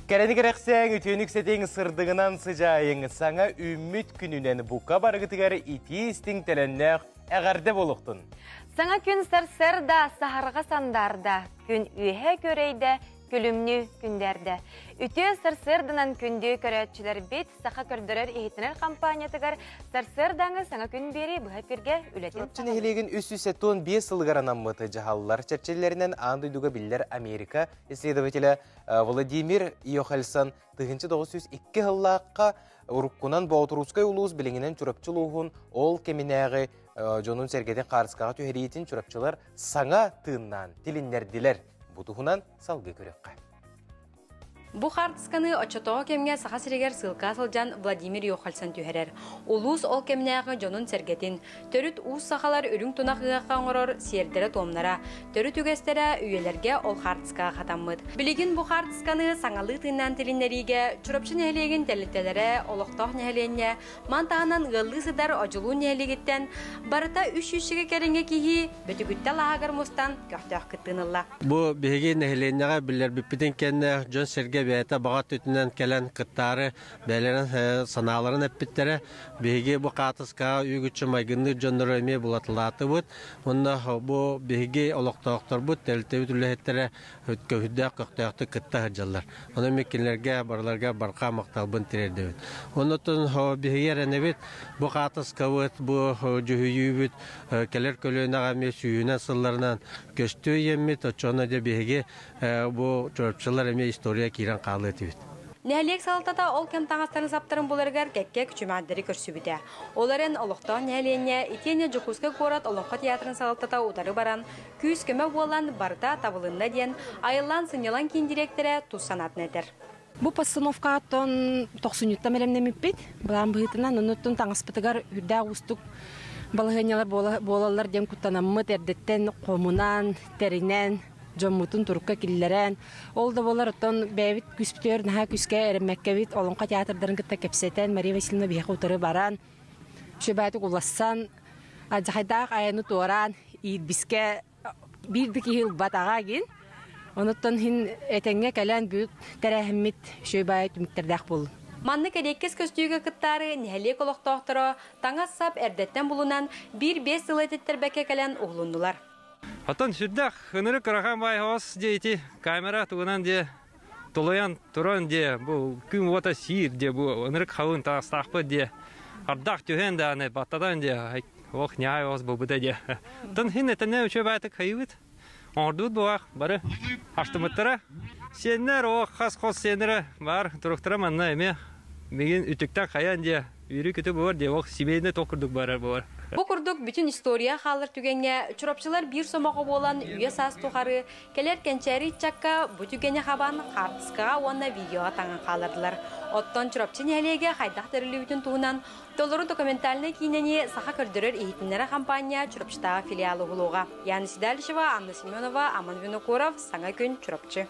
Кэрэни кэрэхсээҥ, үтүөнү үксэтиҥ, сырдыгынан сыдьаайыҥ, саҥа үүммүт күнүнэн бука барыгытыгар итии истиҥ төлөннөөх эҕэрдэ буолуохтун! Саҥа күн сарсыарда саһарҕа сандаарда, күн үөһэ күөрэйдэ, күлүмнүү күндээрдэ. Үтүө сарсыарданан күндү көрөөччүлэрбит Саха көрдөрөр-иһитинэр хампаанньатыгар сарсыардааҥы саҥа күн биэрии быһа эфиргэ үлэтин Чурапчы нэһилиэгин 375 сылыгар анаммыт дьаһаллар чэрчилэринэн аан дойдуга биллэр Америка исследователэ Владимир Йохельсон 1902 сыллаахха уруккунан Боотурусскай улуус билиҥинэн Чурапчы улууһун ол кэминээҕи дьонун-сэргэтин хаарыскаҕа түһэриитин чурапчылар саҥа тыыннаан тилиннэрдилэр. Бу туһунан салгыы көрүөххэ. Бу хаартысканы оччотооҕу кэмҥэ Саха сиригэр сыылка сылдьан Владимир Йохальсон түһэрэр. Улуус ол кэмнээҕи дьонун-сэргэтин, төрүт уус сахалар үрүҥ тунах ыһыахха оҥорор сиэрдэрэ-туомнара, төрүт үгэстэрэ үйэлэргэ ол хаартыскаҕа хатаммыт. Билигин бу хаартысканы саҥалыы тыыннаан тилиннэриигэ Чурапчы нэһилиэгин тэрилтэлэрэ, олохтоох нэһилиэнньэ, ман таһынан ыаллыы сытар Одьулуун нэһилиэгиттэн барыта үс сүүсчэкэ кэриҥэ киһи Бөтүгүттэ лааҕыгар мустан көхтөөх кыттыыны ылла. Бу биһиги нэһилиэнньэҕэ биллэрбиппитин кэннэ дьон-сэргэ бэйэтэ баҕа өттүнэн кэлэн кыттаары бэйэлэрин санааларын эппиттэрэ. Биһиги бу хаатыскаҕа үүгүччү майгынныыр дьоннору эмиэ булаталаатыбыт. Уонна бу биһиги олохтоохторбут, тэрилтэбит үлэһиттэрэ көһүрдээх көхтөөхтүк кытта сылдьаллар. Онон мин кинилэргэ барыларга барҕа махталбын тириэрдэбин. Оннуттан биһиги эрэнэбит, бу хаатыскабыт, бу дьүһүйүүбүт кэлэр көлүөнэҕэ эмиэ сүүһүнэн сылларынан көстүө иэммит, оччоҕуна дьэ биһиги бу чурапчылар эмиэ история киирэн хаалыа этибит. Нэһилиэк салалтата ол кэм таҥастарын-саптарын буларыгар кэккэ күчүмэҕэрдэри көрсүбүтэ. Ол эрэн олохтоох нэһилиэнньэ итиэннэ Дьокуускай куорат Олоҥхо театрын салалтата утары баран, күүс-көмө буолан барыта табылынна диэн Айыллаан сынньалаҥ киин дириэктэрэ тус санаатын этэр. Бу постановкаттан тохсунньуттан бэлэмнэммиппит. Былаан быһыытынан оннуттан таҥаспытыгар үрдээх уустук балаһыанньалар буолаллар диэн куттанаммыт эрдэттэн хомунан, тэринэн, дьоммутун турукка киллэрэн, ол да буолар оттон бэйэбит күүспүтүгэр наһаа күүскэ эрэммэккэбит Олоҥхо театрдарын кытта кэпсэтэн, Мария Васильевна биһиэхэ утары баран, үчүгэйдик улассан, алдьархайдаах айаны туораан, иирбискэ биир да киһи ылбатаҕа гин. Онуттан иһин этэҥҥэ кэлэн бүт тэрээһиммит үчүгэй баайы түмүктэрдээх буоллун. Маннык эриэккэс көстүүгэ кыттаары нэһилиэк олохтоохторо таҥас-сап эрдэттэн булунан биир-биэс сыл этиттэрбэккэ кэлэн уһулуннулар. Оттон сүрдээх ынырык ырахан баай оҕус дьэ ити камера тугунан дьэ тулуйан туран дьэ бу күн уота сиир дьэ бу ынырык халын таастаахпыт дьэ ардах түһэн даҕаны баттатан дьэ ох ньаай оҕус буолбута дьэ тын хин этэнэ үчүгэй баайтык хайыбыт оҥордубут буолаах бары астымыттара сиэннэр ох хас хос сиэннэрэ баар туруктара манна эмиэ мигин үтүктэн хайан дьэ Үөрүү-көтүү буолар диэ, ол семейный ток курдук барар буолар. Бу курдук бүтүн история хаалар түгэҥҥэ чурапчылар биир сомоҕо буолан үйэ-саас тухары кэлэр кэнчээри ыччакка бу түгэни хабан хаартыскаҕа уонна видеоҕа таҥан хааллардылар. Оттон Чурапчы нэһилиэгэ хайдах тэриллибитин туһунан толору документальнай киинэни Саха көрдөрөр-иһитиннэрэр хампаанньа Чурапчытааҕы филиала уһулуоҕа. Яна Седалищева, Анна Семенова, Аман Винокуров, Саҥа күн, Чурапчы.